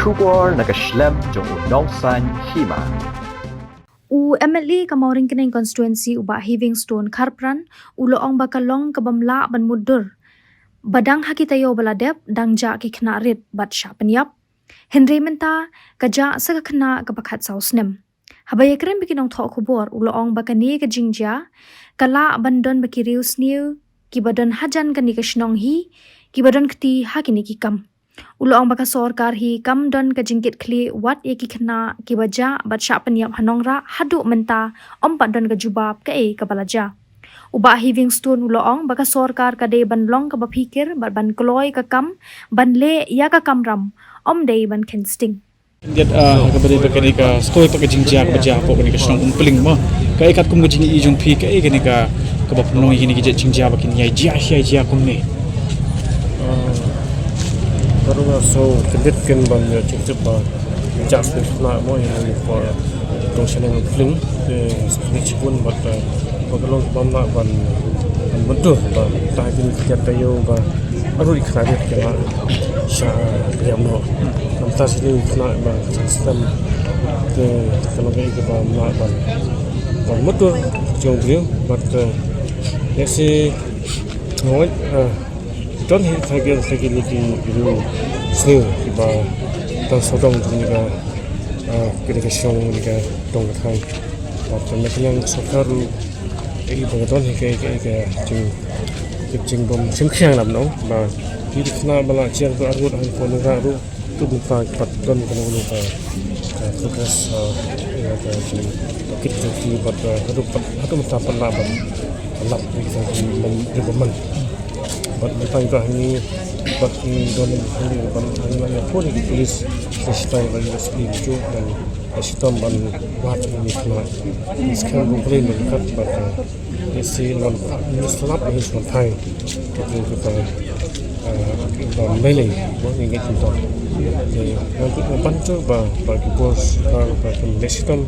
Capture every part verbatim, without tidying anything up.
Khubor na ka shlem jong u Nongsaiñ Hima. U M L A ka Mawryngkneng constituency u Bah Heavingstone Kharpran u la ong ba ka long ka bym lah ban mutdur ba dang ha ki taïew ba la dep dang jah ki khynnah rit bad shah pynïap. Hynrei mynta ka jah sa ka khynnah kaba khatsaw snem. Haba ïakren bad ki nongthoh khubor u la ong ba kane ka jingjia ka lah ban don ba ki riewsniew kiba don hajan kane ka shnong hi kiba don kti ha kine ki kam. U la ong ba ka sorkar hi kam don ka jingkitkhlieh wat ïa ki khynnah kiba jah bad shah pynïap ha nongrah haduh mynta ym pat don ka jubab kaei kaba la jia. U Bah Heavingstone u la ong ba ka sorkar ka dei ban long kaba phikir bad ban kloi ka kam ban leh ïa ka kamram, ym dei ban kheiñ sting. Ngat, ah, ha kaba dei ba kane ka skul pat ka jingjia kaba jia hapoh kane ka shnong Umpling mo. Kaei katkum ka jingïohi jong phi kaei kane ka kaba pynlong ïa kine ki jait jingjia ba kin ïai jia hiar jia kumne. Ah, ka ruh nga sngew kyndit kin ban ïa jingtip ba jah shuh khynnah mo ïa kane ka dong shaneng Umpling. Te sa khyndit shibun bad, ah, ba ka long kaba ym lah ban, ban mutdur ba tang kine ki taïew ba arngut ki khynnah rit ki la shah pynïap noh. Namar shisha ki khynnah ba shah stem te ka long kaei kaba ym lah ban, ban mutdur jong u briew bad, eh, lehse nga ngeit, eh, don hi ha kine, ha kine ki riewsniew kiba dang sawdong kane ka, eh, kane ka shnong kane ka dong ka thaiñ. Bad na ka liang sorkar ruh kaei ba ka don hi kaei, kaei ka jing, ka jingbym shim khia lem noh ba ki khynnah ba la jia ruh arngut ha ka nongrah ruh tu mynta ki pat don kano kano ka, ka progress, ah, ïa ka jingkit jong ki bad, ah, haduh pat, haduh mynta pat lah ban lap ïa ki jong ki ban, ban man. Bad mynta ïa ka hangne bad ki don hangne ban hangne la ïa phone ïa ki police, ki shitai ba ïa ka skim ju ban Ka shitom ban wad ïa kine ki khynnah. Ki skhem ruh khlem ban kat bad, eh, ïa si lon, ïa si lap ïa si lon thai. Kito kita, eh, kita melei ba ngi ngeit kita. Te ngan kut ban jur ba, ba ki bor, ba, ba ki leh shitom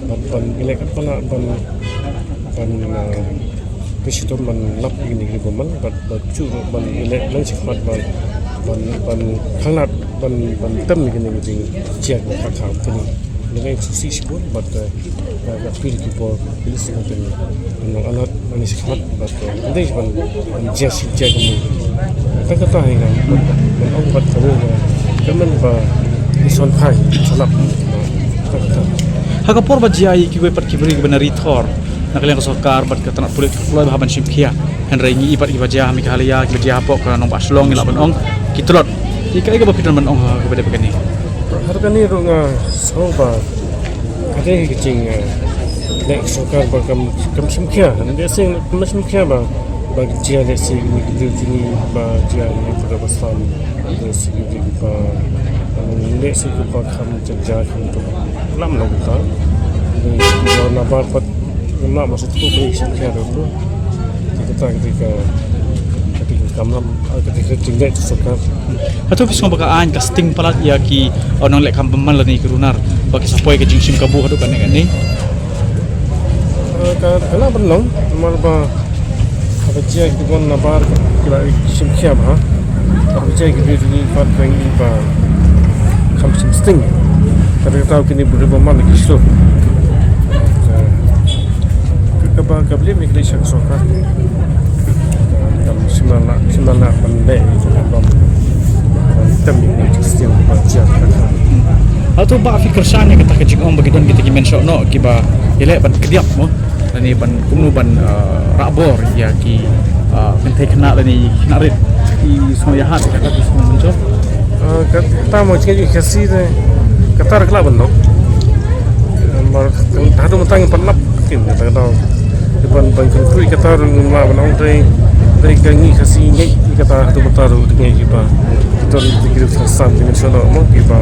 ban, ban ïaleh kat ba lah ban, ban, eh, Ki shitom ban lap ïa kine ki riewbymman bad, bad shu ruh ban ïaleh lang shakhmat ban, ban, ban khanglad ban, ban tem ïa kine ki jingjia kiba kham kham kine. Nga ai shisha shibun bad, eh, nga appeal ki bor police ban, ban long alert ban ïa shakhmat bad, eh, ban dei ban, ban jia shi jia kumne. Tang kata hi nga ban, ban ong bad ka ong, eh, kyrmen ba ki son phai, son lap. Tang kata. Ha ka por ba jia ïa kiwei pat ki briew kiba na ri thor. Na ka liang ka sorkar bad ka tnat pulit ka kloi bha ban shim khia. Hynrei ngi i pat kiba jia ha Meghalaya, kiba jia hapoh ka nongbah Shillong ngi lah ban ong ki tlot. Ïa kaei kaba phi don ban ong ha kaba dei ba kane? Ha kane ruh nga sngew ba ka dei ka jing, eh, leh ka sorkar ba kam, kam shim khia. Hynrei sing kam shim khia ba, ba ka jia leh sing ni ka dei jing ba jia ni ka ba sam. Leh sing ki ba, leh sing ki ba kam Jia kham tu lam long ta. Ni na bar pat na ma sut ko ni sha khia tu. Kita kita ka kita kam lam, kita kita tinggal tu sokar. Hato phi sngew ba ka aiñ ka sting palat ïa ki, uh, nongleh kam bymman lane ki runar ba ki sa poi ka jingshim kabu haduh kane kane? Eh, ka, ka lah ban long, namar ba haba jia ki bun nabar ki la shim khia bha. Haba jia ki briew jong ngi pat ba ngi ba kham shim sting. Kata ka daw kine briew bymman ki shlur. Ka, kaba ka blame ni ka dei sha ka sorkar. Kam shim la, shim la ban leh ban tem ni ka sting ba jia ka. Hato ba phi kyrshan ïa kata ka jingong ba ki don kita ki menshoh noh kiba ïaleh ban kdiap mo? Lane ban kumno ban, uh, rah bor ïa ki, uh, kynthei khynnah lane khynnah rit. Ki sngew ïahap ïa kata ki sngew mynjur. Uh, kata mo jingeh Khasi te kata ruh ka lah ban long. Mar kata tu mynta ngi pan lap kin kata kata. Ban ban kynkroi kata ruh ngim lah ban ong te te ka ngi Khasi ngi kata tu mynta ruh ngi ki ba. Kita ruh kita kiri san ki mynshwa mo ki ba.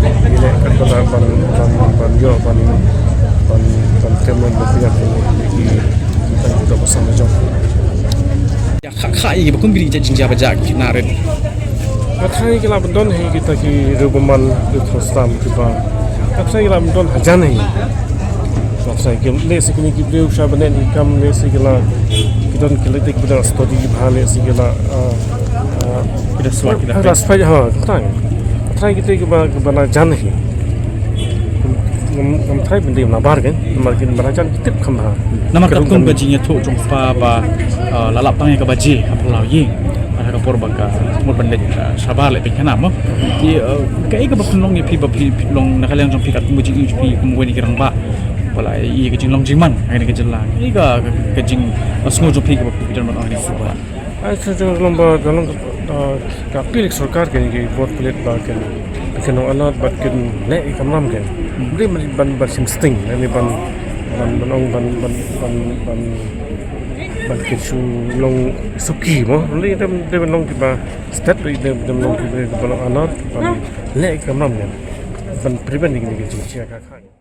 Ïaleh kata ban ban ban ïoh ban ban ban tem ban pynïap ki ki ki kan kita pasang jong. Ïa kha kha ïa ki ba kum kine ki jait jingjia ba jia ki khynnah rit. Ka trai ki la ban don hi kita ki riewbymman ki khostam ki ba. Ka trai ki la ban don hajan hi. Ka trai ki leh se kine ki briew sha ban ïa kam leh se ki la ki don ki leh ki ba don study ki ba leh se ki la, ah, ah, ki la swat ki la, ki la swat ha ka trai. Trai kita kiba, kiba na jan hi. Ngam, ngam trai bynta na bar kan, namar kin ba na jan ki tip kham bha. Namar katkum ka jingïathuh jong pha ba, uh, la lap tang ïa ka baje ha Phyllaw ïing. Ha ka por ba ka mut ban leit, uh, shabar leit pynkhana mo. Te, uh, kaei kaba pynlong ïa phi ba phi, phi long na ka liang jong phi katkum ka jingïathuh jong phi kum uwei na ki rangbah ba la ïoh ïa ka jinglong jingman ha kane ka jylla. Kaei ka, ka, ka jing, uh, sngew jong phi kaba phi don ban ong ha kane ka por. Ai, sa jong long ba, long, uh, ka appeal ïa ka sorkar, kane ki bor pulit ba kin, kin long alert bad kin leh ïa ka kamram kan. Hmm. Ym dei ban, ban, ban shim sting, ym dei ban, ban, ban ong ban, ban, ban, ban, ban kin shu long suki mo. Ym dei, ym dei ban long kiba stet, ym dei, ym dei ban long kiba, kiba long alert, ban leh ïa ka kamram kan. Ban prevent ïa kine ki jingshah ka kha.